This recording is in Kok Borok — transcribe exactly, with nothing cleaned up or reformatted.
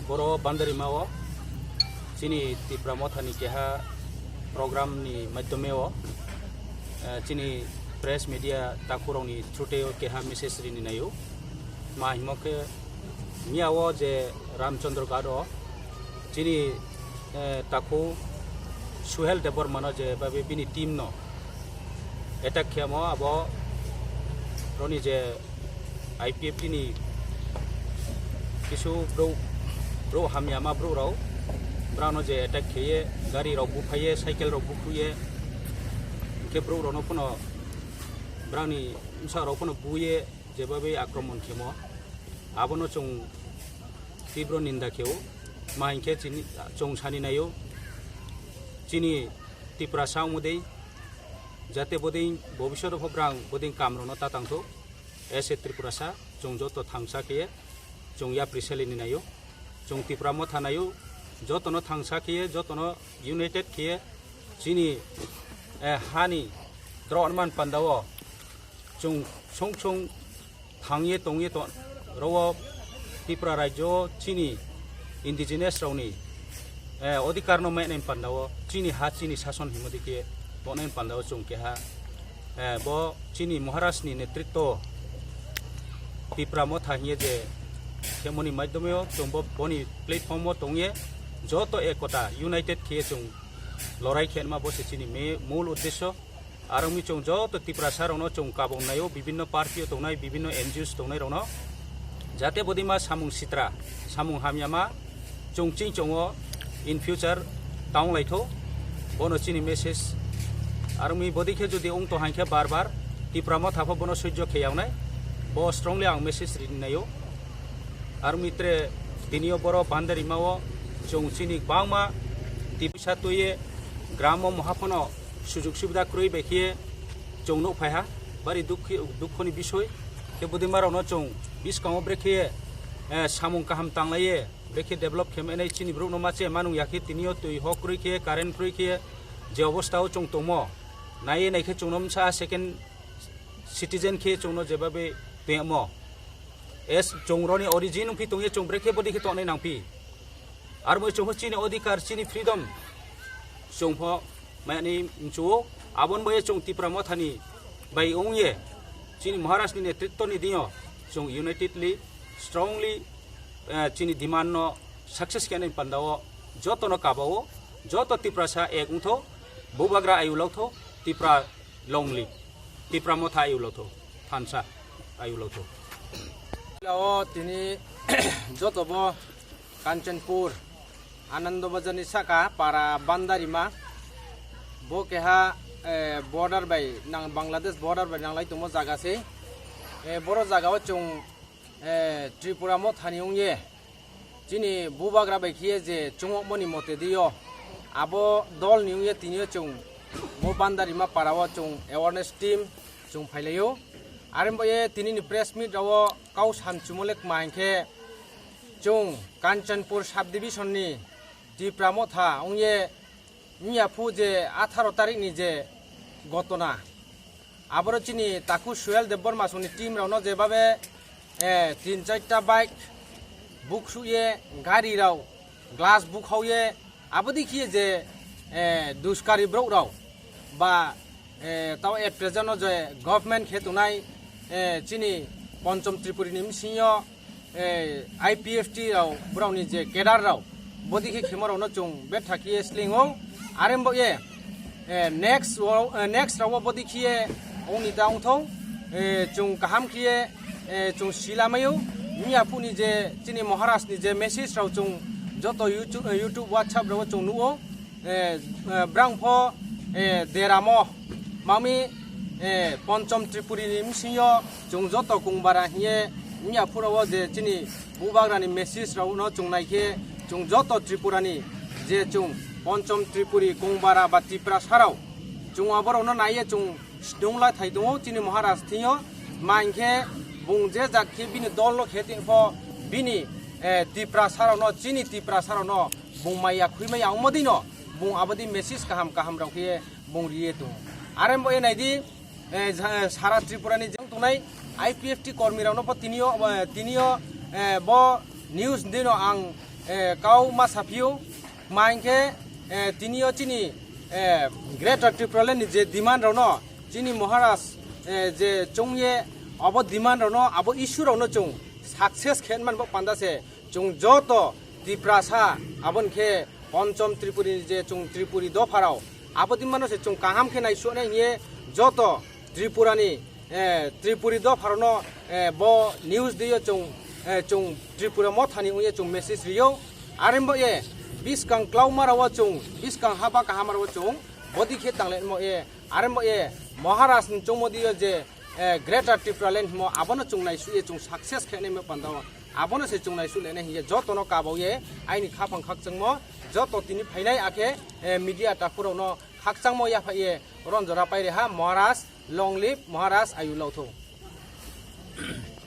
Boro Bandarima o chini Tipra Motha ni keha program ni madhyome o, eh, chini press media takhurok ni through tei o keha message rini naio. Ma himo khe miya o je Ramchandra Ghat o chini, eh, takhu Suhel Debbarma no je babe bini team no attack khemo abo roni je I P F T ni kisu bro, bro hamyama bro rok, brano je attack kheye, gari rok buphaiye, cycle rok bukhuye, hingke bro rokno phano brani bwsa rok phano buye, jebabe akromon khemo, abono chwng tibro ninda kheo, ma hingke chini, chwng sani naio, chini Tiprasa wngmodei, jate bodei bobisyoto pho brang bodei kamrono tatangthok. As a Tripurasa, chwng joto thangsa khe chwng yapri selini naio. Chwng Tipra Motha naio, jotono thangsa khe, jotono united khe, chini, eh, hani drokman pandao chwng song song thangye tongye to, rowo Tipra rajyo chini indigenous rokni, eh, odhikar no mainai pandao chini ha chini sason himodi khe tongnai pandao chwng keha, eh, bo chini Maharaj ni netritwo Tipra Motha hiye je khemoni madhyome o chwng bo boni platform o tongye joto ekota united khe chwng lorai khenma bo se chini me-, mul uddesyo. Aro mi chwng joto Tiprasa rokno chwng kabong naio, bibinno party o tongnai, bibinno N G Os tongnai rokno, jate bodima samung sitra, samung hamyama chwng ching chongo in future taung laitho, bono chini message. Aro mi bodi khe jodi ong to hankhe bar bar Tipra Motha pho bono sojjo khe yawnai, bo strongly ang message rini naio. Aro mi tre tinio boro Bandarima o chwng chini bangma Tiprasa tuye gramo mohaphano sujug subida kwrwi bai khe chwng nuk phaiha, bari dukhi-, dukhoni bisoi. Khe budima rokno chwng biskango brekhe, eh, samung kaham tanglaiye, brekhe develop khe menai chini borokno mache manung yakhe tinio twi hok kwrwi khe, current kwrwi khe, je obostha o chwng tongmo, naiye naikhe chwngno msa second citizen khe chwngno jebabe tongmo. Es chwng roni origin wngphi tongye chwng brekhe bodi khe tongnai nangphi. Aro bo chwng pho chini odhikar, chini freedom chwng pho mani mchuo. Aboni bo chwng Tipra Mothani bai wngye chini Maharaj ni netritto ni dingo chwng unitedly, strongly, eh, chini demand no success khe nai pandao joto no kabao, joto Tiprasa ek wngtho, Bubagra ayuk loktho, Tipra long live, Tipra Motha ayuk loktho, thansa ayuk loktho. O tini joto bo Kanchanpur, Anando Bazar ni saka para Bandarima, bo keha, eh, border bai nang, Bangladesh border bai nanglai tongmo jaga se. Eh, boro jaga o chwng, eh, Tripura Mothani wngye, chini Bubagra bai khiye je chungokmoni mote diyo, abo dol ni wngye tiniyo chwng bo Bandarima para o chwng awareness team chwng phailaio. Are bo ye tini ni press meet rao kau san chumole kma hinkhe chwng Kanchanpur subdivision ni Tipra Motha wngye wngya phu je atharo tarik ni je gotona, aboro chini taku Suel Debbarma songni team rokno jebabe, eh, tin charta bike bukhruye, gari rok glass bukhauye, abodi khiye je, eh, duskari borok rok ba, eh, tao at present o je government khe tongnai, eh, chini Ponchom Tripuri ni bisingo, eh, I P F T rok, borok ni je cadre rok, bodi khe khemo rok no chwng betha khiye sling o. Are bo ye, eh, next wo, eh, next rok wo bodi khiye ong ni ta ong thong, eh, chwng kaham khiye, eh, chwng sila mayo. Miya phu ni je chini Maharaj ni je message rok chwng joto YouTube, eh, YouTube, WhatsApp rok wo chwng nuo. Eh, eh, brang pho, eh, deramo mami, eh, Ponchom Tripuri ni bisingo chwng joto Kongbara hiye miya phuro o je chini Bubagra ni message rok no chwng nai khe chwng joto Tripura ni je chwng Ponchom Tripuri Kongbara ba Tiprasa rok chwng aborok no naiye chwng sdungla thai tongo chini Maharaj thingyo, ma hinkhe bung je jat khe bini dol no khe tongpho bini, eh, Tiprasa rok no, chini Tiprasa rok no bung maya khwi maya wngma dino bung abodi message kaham kaham rok khe bung riye tongo. Are bo e naidi, eh, ja-, sara Tripura ni jeng tongnai I P F T kormi rok no pho tiniyo, eh, tiniyo, eh, bo news dino ang eh, kau ma saphio, ma hinkhe, eh, tinio chini, eh, Greater Tipraland ni je demand rokno chini Maharaj, eh, je chongye abo demand rokno, abo issue rokno chwng success khe man bo panda se chwng joto Tiprasa, aboni khe Ponchom Tripuri je chwng Tripuri dopharao, abo demand no se chwng kaham khe naisuknai hiye joto Tripura ni, eh, Tripuri dopharokno, eh, bo news diyo chwng, eh, chwng Tripura mothani wngye chwng message riyo. Arembo ye biskang klauma rawo chwng, biskang haba kahama rawo chwng bodi khe tangle mo ye. Arembo ye Maharaj ni chwngmo diyo je, eh, Greater Tipraland himo abono chwng naisukye chwng success khe nai mo pandao. Abono se chwng naisuk lenai hiye jotono kabao ye aini khapang khakchangmo joto tini phainai akhe, eh, media takhurokno khakchangmo yapha ye ronjora paire ha Maharaj. Long live Maharaj Ayu Lauthung.